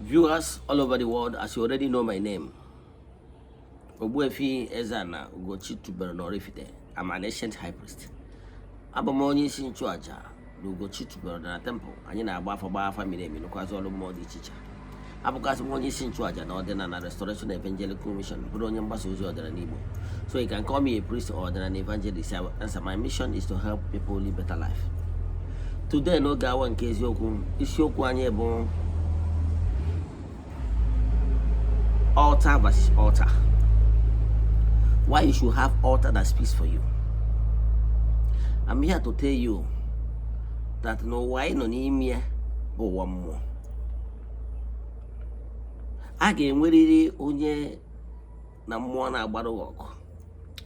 Viewers all over the world, as you already know my name, Ogbuefi Eze-Ana Ugochi tubelu n'Oraifite. I'm an ancient high priest. Abụ m onye isi nchụaja na Ugochi tubelu na temple. Anyị na-agba afa, gbaa afa miri emi, nụkwazị ọrụ mmụọ dị iche iche. Abụkwazị m onye isi nchụaja na Ọdịnala Restoration Evangelical Mission, bụrụ onye mgbasa ozi ọdịnala Igbo. So you can call me a priest or ọdịnala evangelist. I will answer. My mission is to help people live better life. Today, n'oge awa nke eziokwu, isiokwu anyị bụ altar versus altar. Why you should have altar that speaks for you. I'm here to tell you that n'ụwa anyị nọ n'ime ya bụ ụwa mmụọ. A ga-enwerịrị onye na mmụọ na-agbara gị ọgụ.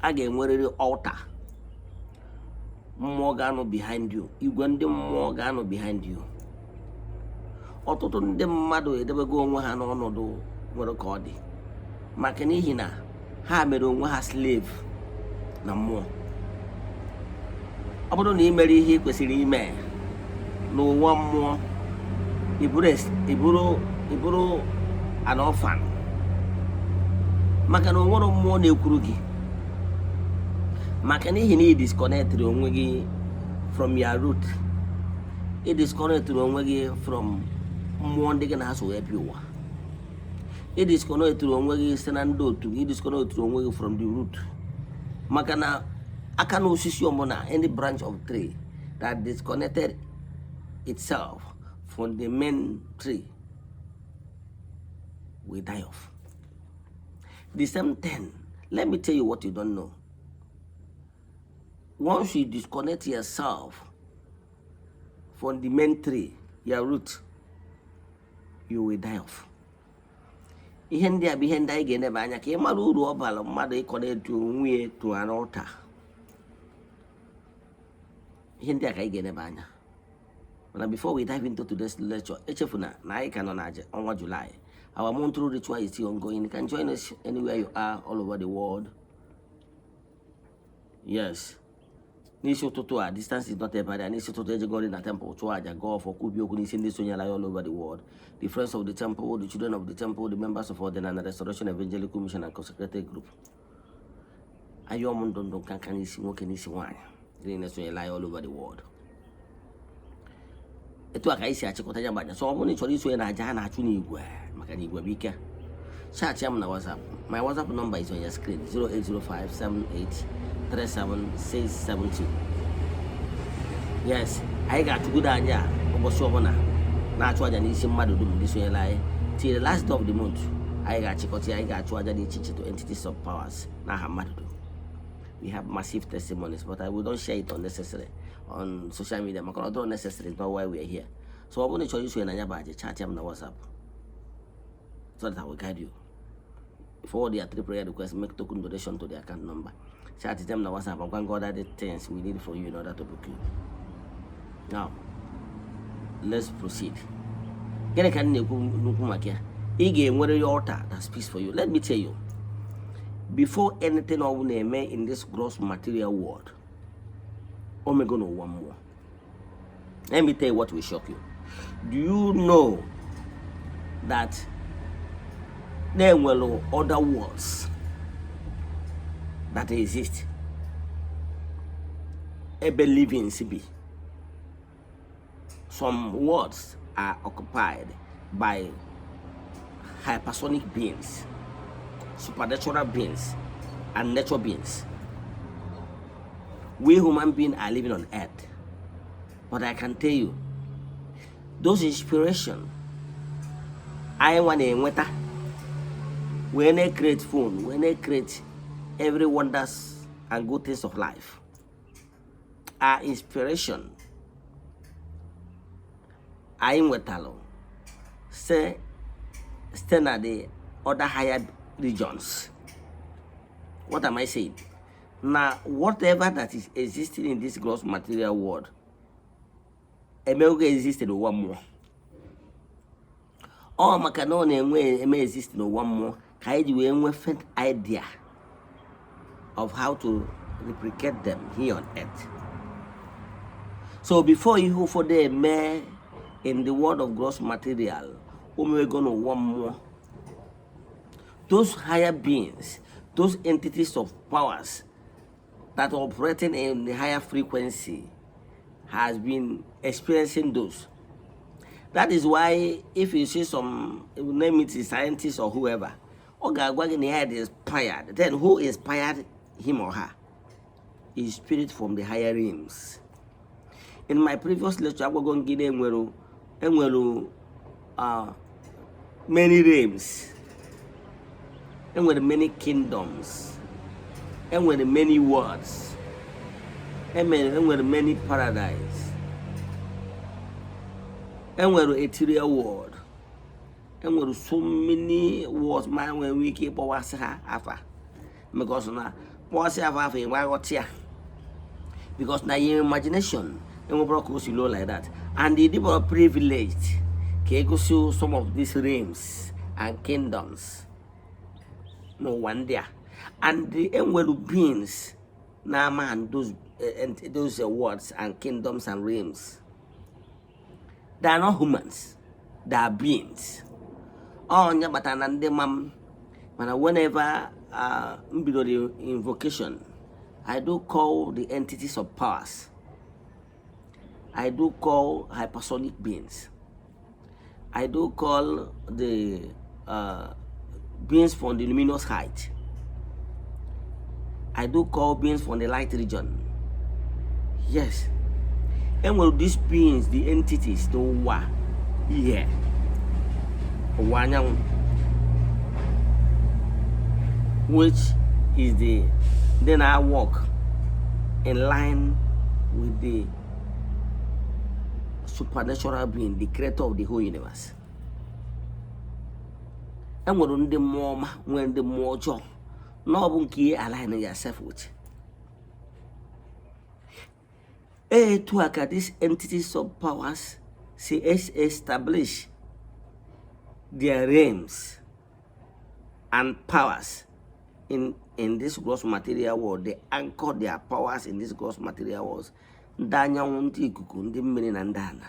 A ga-enwerịrị altar. Mmụọ ga-anọ behind you. Igwe ndị mmụọ ga-anọ behind you. Ọtụtụ ndị mmadụ edebego onwe ha n'ọnọdụ nwere ka ọ dị maka n'ihi na ha mere onwe ha slave na mmụọ. Ọ bụrụ na ị mere ihe ị kwesịrị ime n'ụwa mmụọ, ị bụrụ an orphan, maka na o nwere mmụọ na-ekwuru gị, maka n'ihi na ị disconnectịrị onwe gị from your root, ị disconnectịrị onwe gị from mmụọ ndị gị na ha so wee bịa ụwa, ị disconnectịrị onwe gị site na ndị otu gị, ị disconnectịrị onwe gị from the root, maka na aka na osisi ọbụla, any branch of tree that disconnected itself from the main tree will die off. The same thing, let me tell you what you don't know. Once you disconnect yourself from the main tree, your root, you will die off. Ihe ndị a bụ ihe ndị anyị ga-eneba anya ka ị mara uru ọ bara mmadụ ịconnect onwe ya to an altar. Ihe ndị a ka anyị ga-eneba anya. Mana before we dive into today's lecture, echefuna na anyị ka nọ na ọnwa July. Our monthly ritual is still ongoing. You can join us anywhere you are all over the world. Yes, n'isi ụtụtụ a, distance is not a barrier. N'isi ụtụtụ, ejegori na temple chụọ aja, gọọ ọfọ, kwubi okwu n'isi ndị sonyere anyị all over the world, the friends of the temple, the children of the temple, the members of Ọdịnala Restoration Evangelical Mission and Consecrated Group. Ayọọ m ndụ ndụ nka nka n'isi nwoke, n'isi nwaanyị, ndị niile sonyere anyị all over the world. Etu a ka anyị si achịkọta ya gbaja. So ọ bụrụ na ị chọrọ isonye na aja a na-achụ n'igwe, maka na igwe bụ ike, chat ya m na WhatsApp. My WhatsApp number is on your screen: 08057837672. Yes, anyị ga-achụgodo anyị a ụbọchị ọbụla, na-achụ aja n'isi mmadụ dum ndị sonyere anyị till the last day of the month. Anyị ga-achịkọta ya. Anyị ga-achụ aja dị iche iche to entities of powers n'aha mmadụ dum. We have massive testimonies, but I will not share it unnecessary on social media, maka na ọ dịrọ necessary. Is not why we are here. So ọ bụrụ na ị chọrọ isonye na ya bụ aja, chat ya m na WhatsApp so that I will guide you. Forward your three prayer requests, make token donation to the account number, chat them na WhatsApp and go other the things we need for you in order to book you. Now let's proceed. Gịnị ka m na-ekwu n'ukwu maka ya? Ị ga-enwere your altar that speaks for you. Let me tell you, before anything ọ bụla eme in this gross material world, o mego n'ụwa mmụọ. Let me tell you what will shock you. Do you know that there nwere other worlds that exist ebe livings bi? Some worlds are occupied by hypersonic beings, supernatural beings and nature beings. We human beings are living on earth, but I can tell you, those inspiration anyị nwa na-enweta wee na-create phone, wee na-create every wonders and good things of life, are inspiration anyị nwetalụ site na the other higher regions. What am I saying? Na whatever that is existing in this gross material world emego exist n'ụwa mmụọ. Ọ maka na ọ na-enwe eme exist n'ụwa mmụọ ka anyị ji wee nwee faint idea of how to replicate them here on earth. So before ihe ụfọdụ eme in the world of gross material, Omewego n'ụwa mmụọ. Those higher beings, those entities of powers that are operating in the higher frequency has been experiencing those. That is why if you see some, name it, scientist or whoever, ọ ga-agwa gị na ya dị inspired. Then who inspired him or her is spirit from the higher realms. In my previous lecture, agwago m gị na enwere many realms, enwere many kingdoms, enwere many worlds, enwere many paradise, enwere ethereal world, enwere so many worlds. Ma nwere ike ịkpọwasị ha afa, because na kpọwasị afa enwe aghọta ya, because na your imagination enwebụrụ ka o si low like that, and the dịbọrọ privileged ka egosi some of these realms and kingdoms n'ụwa ndị a. And enwere beings na-ama and those worlds and kingdoms and realms. They are not humans, they are beings. Onye kpatara na ndị ma m mana whenever m bidoro invocation, I do call the entities of powers, I do call hypersonic beings, I do call the beings from the luminous height, I do call beings from the light region. Yes, enwere these beings, the entities n'ụwa ihe ụwa anyanwụ, which is the then I work in line with the supernatural being, the creator of the whole universe. Enwere ndị mmụọ ọma, nwere ndị mmụọ ọjọọ, na ọ bụ nke ihe align yourself with. Etu a ka these entities of powers si establish their realms and powers in this gross material world. They anchor their powers in this gross material world. Ndị anyanwụ, ndị ikuku, ndị mmiri na ndị ala.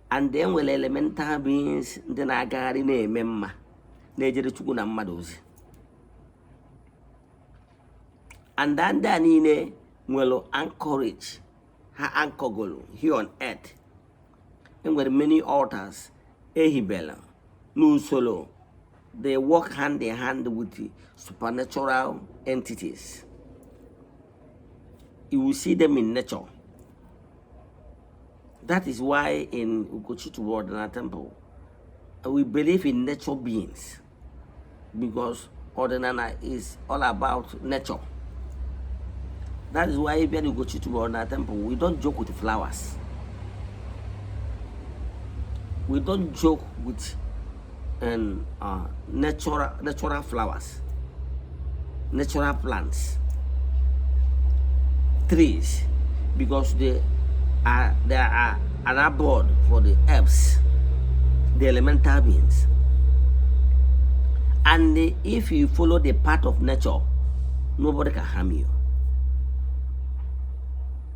And then nwere elemental beings, ndị na-agagharị na-eme mma, na-ejere Chukwu na mmadụ ozi. And ndị a niile nwere anchorage ha anchorgolo here on earth. Enwere many altars ehibela n'usoro. They work hand in hand with the supernatural entities. You will see them in nature. That is why in Ugochi Ọdịnala Temple we believe in nature beings, because Ọdịnala is all about nature. That is why if you Ugochi Ọdịnala Temple, we don't joke with flowers, we don't joke with natural flowers, natural plants, trees, because they are an abode for the herbs, the elemental beings. And if you follow the path of nature, nobody can harm you.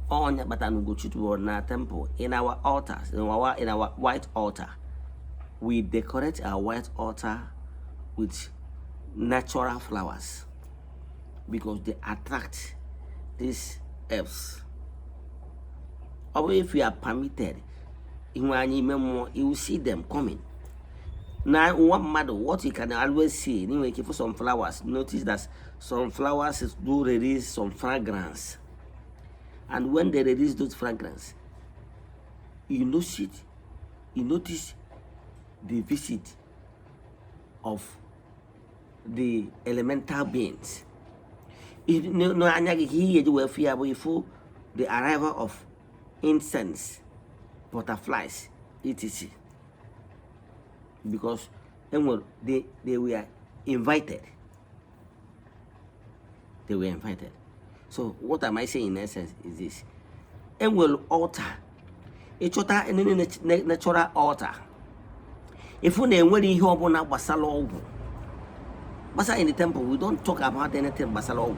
Onye kpatara na Ugochi na temple, in our altars, in our white altar, we decorate our white altar with natural flowers because they attract these herbs. Ọ bụrụ if you are permitted inwe anya ime mmụọ, you will see them coming. Na ụwa mmadụ, what you can always see, nwere ike for some flowers, notice that some flowers do release some fragrance, and when they release those fragrance, you notice it, you notice the visit of the elemental beings. N'anya gị ka ihe eji wee fụ ya bụ ifu the arrival of incense, butterflies, etc., because enwere they were invited, they were invited. So what am I saying in essence is this: enwere altar, ịchọta any natural altar, ifu na enwere ihe ọbụla gbasara ọgwụ gbasara. In the temple, we don't talk about anything gbasara ọgwụ.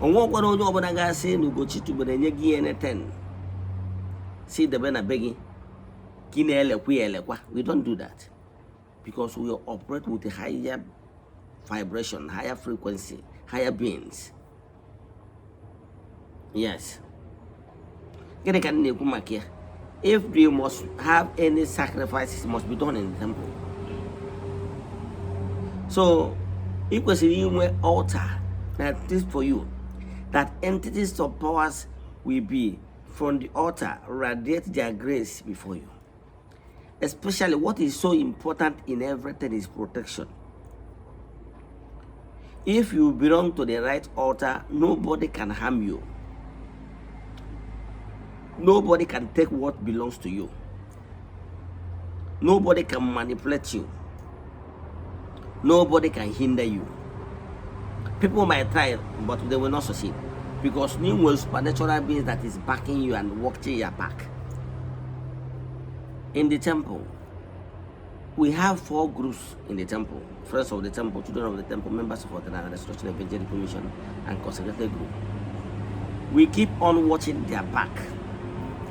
Onwe ọkwara onye ọbụla ga-asị na Ugochi tubelu enye gị anything si debe na be gị. Ka ị na-elekwa ya elekwa. We don't do that because we operate with a higher vibration, higher frequency, higher beings. Yes. Gịnị ka m na-ekwu maka ya? If we must have any sacrifices, must be done in the temple. So ị kwesịrị inwe altar that is for you, that entities of powers will be from the altar, radiate their grace before you. Especially, what is so important in everything is protection. If you belong to the right altar, nobody can harm you. Nobody can take what belongs to you. Nobody can manipulate you. Nobody can hinder you. People might try, but they will not succeed because new supernatural beings that is backing you and watching your back. In the temple, we have four groups in the temple: Friends of the Temple, Children of the Temple, members of the Restoration Evangelical Mission, and Consecrated Group. We keep on watching their back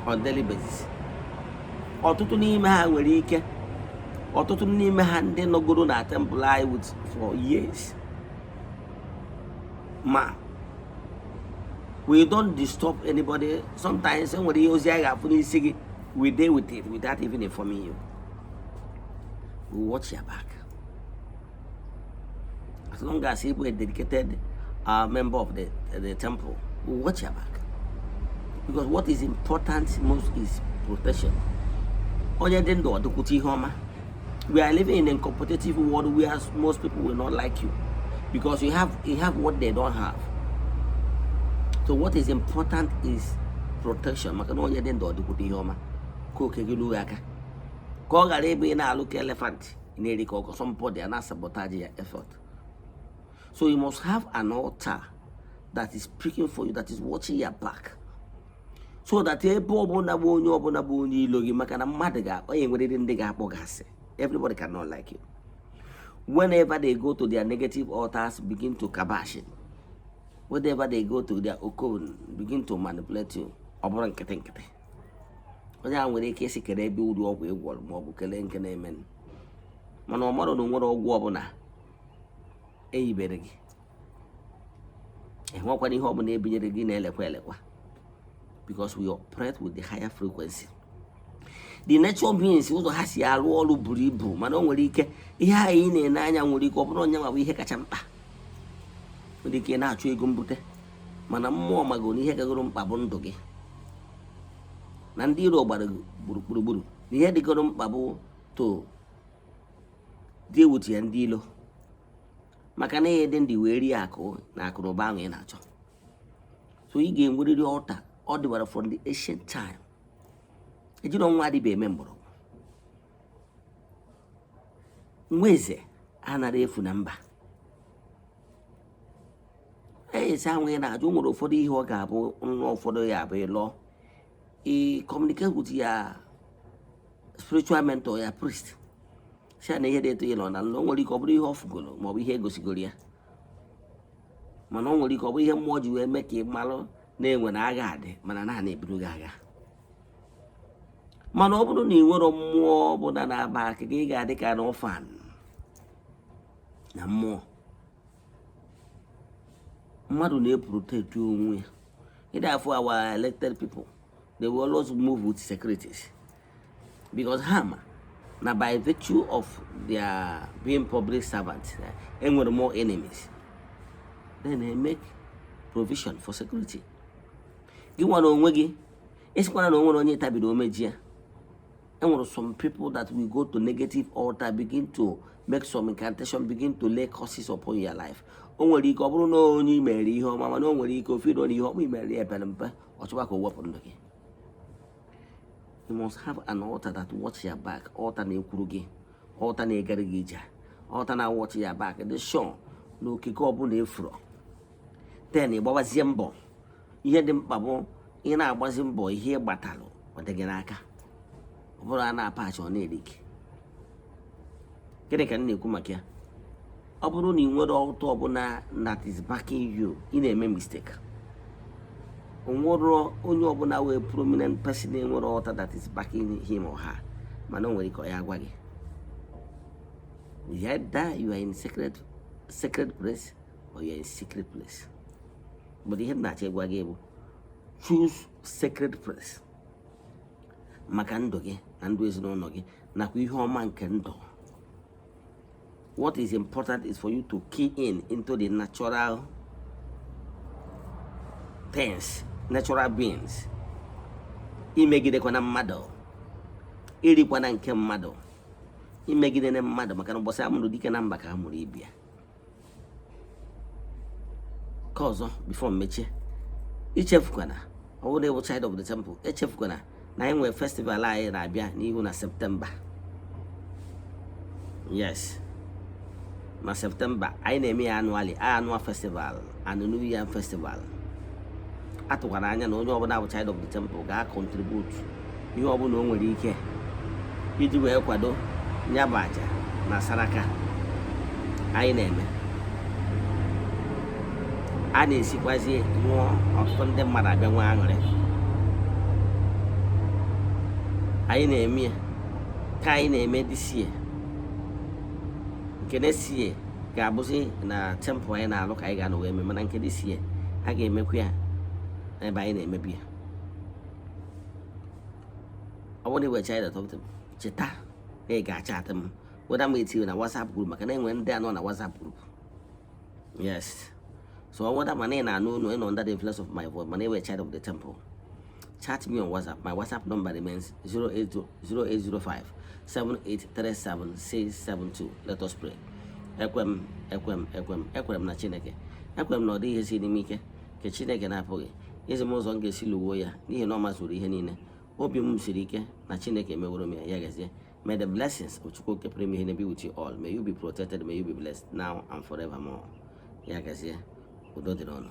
on daily basis. Ọtụtụ n'ime ha nwere ike, ọtụtụ n'ime ha ndị nọgoro na temple anyị with for years, ma we don't disturb anybody. Sometimes enwere ihe ozi anyị ga-afụ n'isi gị, we deal with it without even informing you. We watch your back. As long as you a dedicated member of the temple, we watch your back because what is important most is protection. Onye dị ndụ ọdịkwute ihe ọma. We are living in a competitive world where most people will not like you because you have what they don't have. So what is important is protection, maka na onye dị ndụ ọdịkwute ihe ọma ka oke gị ruo aka, ka ọ ghara ịbụ ị na-alụ ka elephant, ị na-eri ka ọkọ, somebody a na-sabotage your effort. So you must have an altar that is speaking for you, that is watching your back, so that ebe ọbụla bụ onye ọbụla bụ onye ilo gị, maka na mmadụ ga onye nwerịrị ndị ga-akpọ gị asị. Everybody cannot like you. Whenever they go to their negative altars, begin to kabash, whenever they go to their okon, begin to manipulate you, ọ bụrụ nkịtị nkịtị, onye a nwere ike isi kere ebe uru ọgwụ ịgwọrọ ma ọ bụ kelee nke na-eme, mana ọ marụ na o nwere ọgwụ ọbụla eyibere gị, enwekwana ihe ọbụla ebinyere gị na-elekwa elekwa, because we operate with the higher frequency. The nature beings, ụzọ ha si arụ ọrụ buru ibu, mana o nwere ike ihe anyị na-ene anya nwere ike ọ bụrụ onye nwa bụ ihe kacha mkpa. Nwere ike ị na-achọ ego mbute, mana mmụọ magoro na ihe gagoro mkpa bụ ndụ gị, na ndị iro gbara gị gburugburu, na ihe dịgoro mkpa bụ to deal with ya, ndị ilo, maka na ihe dị ndị wee rie akụ na akụ na ụba ahụ ị na-achọ. So ị ga-enwerịrị altar. Ọ dịwara from the ancient time. Ejiri ọnwa adịba eme mgbọrọgwụ. Nwa eze anara efu na mba. Eze ahụ ị na-ajụ, o nwere ụfọdụ ihe ọ ga-abụ nrọ, ụfọdụ ya abụ ịlọ, ị communicate with ya spiritual mentor, ya priest, si ya na ihe dị etu ị nọ na nlọ. O nwere ike ọ bụrụ ihe ọ fugoro maọbụ ihe egosigoro ya, mana o nwere ike ọ bụrụ ihe mmụọ ji wee mee ka ị malụ na-enwe na agha adị, mana na na-eburu gị agha. Mana ọ bụrụ na ị nwere mmụọ ọbụla na-aba aka gị, ị ga-adị ka na orphan na mmụọ. Mmadụ na-eprotect onwe ya. Ịda afụ our elected people, they will always move with securities because ha ma na by virtue of their being public servants, enwere more enemies. Then they make provision for security. Gị nwere onwe gị, ịsịkwana na o nwere onye tabiri omeji ya. Enwere some people that will go to negative altar, begin to make some incantation, begin to lay curses upon your life. O nwere ike ọ bụrụ na onye i mere ihe ọma, mana o nwere ike ofe iro na ihe ọma i mere ya pere mpe, ọ chọkwa ka o wepụ ndụ gị. You must have an altar that watch your back, altar na-ekwuru gị, altar na-egere gị ije, altar na-watch your back, dị sure na okike ọbụla efuro. Then ị gbabazie mbọ. Ihe dị mkpa bụ ị na-agbazi mbọ, ihe ị gbatalụ ọ dị gị n'aka. Ọ bụrụ a na-apachi, ọ na-eri gị. Gịnị ka m na-ekwu maka ya? Ọ bụrụ na ị nwere altar ọbụla that is backing you, ị na-eme mistake. O nwere onye ọbụla wee prominent person enwere altar that is backing him or her. Mana o nwere ike ọ ya agwa gị. Either you are in sacred place or you are in secret place. But ihe m na-achọ ịgwa gị bụ, choose sacred place maka ndụ gị na ndụ ezinụlọ gị nakwa ihe ọma nke ndụ. What is important is for you to key in into the natural things, natural beings. Imegidekwana mmadụ, irikwana nke mmadụ, imegide mmadụ, maka na ụbọchị amụrụ dike na mba ka a mụrụ ibia. Ka ọzọ, before mmechie, ichefukwana, ọ bụrụ na ịbụ child of the temple, echefukwana na anyị nwere festival anyị na-abịa n'ihu na September. Yes, na September anyị na-eme ya annually, annual festival and New Year festival. Atụkwara anya na onye ọbụla bụ child of the temple ga-contribute ihe ọbụla o nwere ike iji wee kwado ya bụ aja na saraka anyị na-eme. A na-esikwazi ṅụọ, ọtụtụ ndị mmadụ abịa nwee aṅụrị. Anyị na-eme ya ka anyị na-eme this year. Nke next year ga-abụzi na temple anyị na-alụ ka anyị ga-anọ wee mee, mana nke this year, a ga-emekwa ya n'ebe anyị na-emebi ya. Ọ bụrụ na ị wee child of the temple, cheta na ị ga-achatị m, weda m etinye na WhatsApp group, maka na enwere ndị anọ na WhatsApp group. Yes, so ọ weda mana ị na-anụ unu, ị nọ under the influence of my voice, mana ị wee child of the temple, chat me on WhatsApp. My WhatsApp number remains 0805 7837 672. Let us pray. Ekwe m, ekwe m, ekwe m, ekwere m na Chineke. Ekwere m na ọ dịghị ihe siri m ike nke Chineke na-apụghị izi m ụzọ m ga-esi lụwuo ya, n'ihi na ọ mazuru ihe niile. Obi m siri ike na Chineke emeworo m ya. Ya gazie. May the blessings of Chukwu pụrụ ime ihe be with you all. May you be protected, may you be blessed now and forevermore. Ya gazie, udo dịrị ọnụ.